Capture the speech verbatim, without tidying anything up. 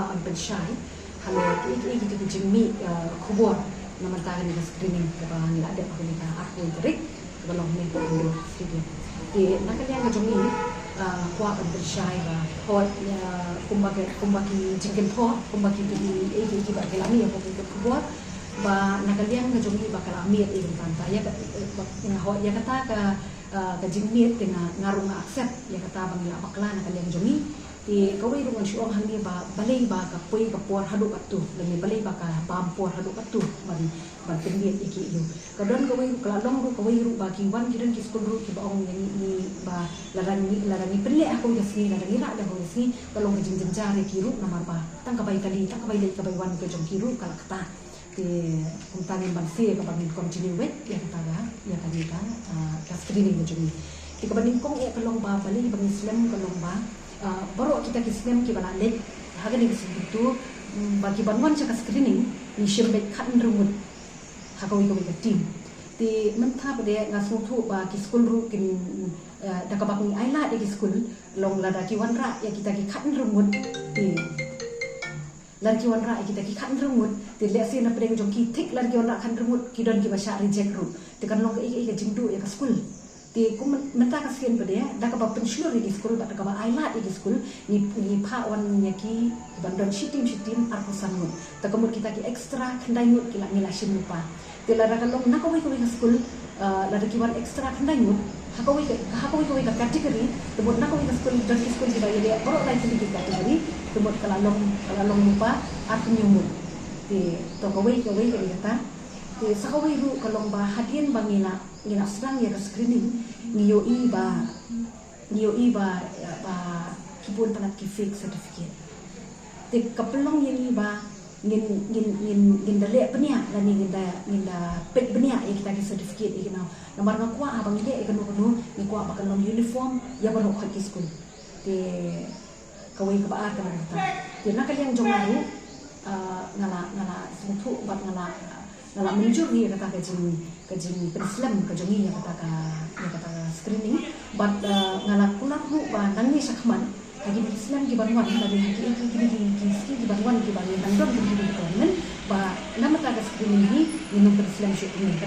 Ban pynshai halor kiei kiei kita ki jingmih, eh, khubor na mynta kane ka screening kaba ngi la dep ha kane ka arphew tarik kaba long mynne ha Indoor Stadium. Te na ka liang ka jong ngi, eh, kwah ban pynshai ba hooid, eh, kumba ki, kumba ki jingkynthoh, kumba ki, ki, kiei kiei kiba ki la mih ha ka khubor, ba na ka liang ka jong ngi ba ka la miet ïa kata. Ïa ka, eh, ba, eh, hooid, ïa kata ka, eh, ka jingmiet te nga, nga ruh nga accept ïa kata ba ngi la bakla na ka liang jong ngi. Te kawei ruh ngan shu ong hangne ba balei ba ka poi ka por haduh katto, lane balei ba ka bam por haduh katto ban, ban pynmiet ïa ki ïa u. Ka don kawei ruh, ka la long ruh kawei ruh ba ki wan ki don ki skul ruh kiba ong ïa ngi, ngi ba lada ngi, lada ngi pynleh ha kawei ka sngi, lada ngi rah da kawei ka sngi, ka long ka jingjynjar ïa ki ruh namar ba tang ka bai kali, tang ka bai leit ka bai wan ka jong ki ruh ka la kata. Te kumta ngim banse kaba ngin continue wei ïa kata ka, ïa kane ka, ah, ka screening ka jong ngi. Te kaba nyngkong eh ka long ba balei ba ngi slem ka long ba, ah, baroh kita ki snem kiba la leit ha kane ka snem tu, mm, ba ki ban wan sha ka screening ngi shim beit khathynriew ngut ha kawei kawei ka team. Te mynta pat de nga sngewthuh ba ki skul ruh kin, ah, da kaba ngi ailad ïa ki skul long lada ki wanrah ïa kita ki khathynriew ngut. Te lada ki wanrah ïa kita ki khathynriew ngut, te lehse na pdeng jong ki thik lada ki wanrah khathynriew ngut ki don kiba shah reject ruh. Te kan long kaei kaei ka jingduh ïa ka skul. Te kum myn-, mynta ka sien pat de da kaba pynshlur ïa ki skul bad da kaba ailad ïa ki skul, ngi, ngi phah wan ïa ki ban don shi team shi team arphew san ngut. Te ka mut kita ki extra khyndai ngut ki la, ngi la shim lypa. Te lada ka long na kawei kawei ka skul, ah, lada ki wan extra khyndai ngut ha kawei ka, ha kawei kawei ka category, te mut na kawei ka skul don ki skul kiba ïaleh baroh lai tylli ki category, te mut ka la long, ka la long lypa arphew hynñiew ngut. Te to kawei kawei ka dei kata. Te sa kawei ruh ka long ba hadien ba ngi la, ngi la sdang ïa ka screening, ngi ïohi ba, ngi ïohi ba, ba ki bun palat ki fake certificate. Te ka pynlong ïa ngi ba ngin, ngin, ngin, ngin da leh bniah lane ngin da, ngin da peit bniah ïa kita ki certificate ïa kino. Namar nga kwah haba ngi leh ïa kano kano ngi kwah ba kan long uniform ïa baroh khoit ki skul. Te kawei kaba ar ka long kata. Te na ka liang jong nga ruh, ah, nga la, nga la sngewthuh bad nga la, nga la mynjur ïa kata ka jing, ka jingpynslem ka jong ngi ïa kata ka, ïa kata ka screening. Bad, ah, nga la kular ruh ba nangne shakhmat ha kine ki snem ki ban wan, lane ha ki, ki, kine ki, ki sngi ki ban wan kiba ngin dang don kine ki requirement, ba na mynta ka screening hi ngin ym pynslem shuh kumne.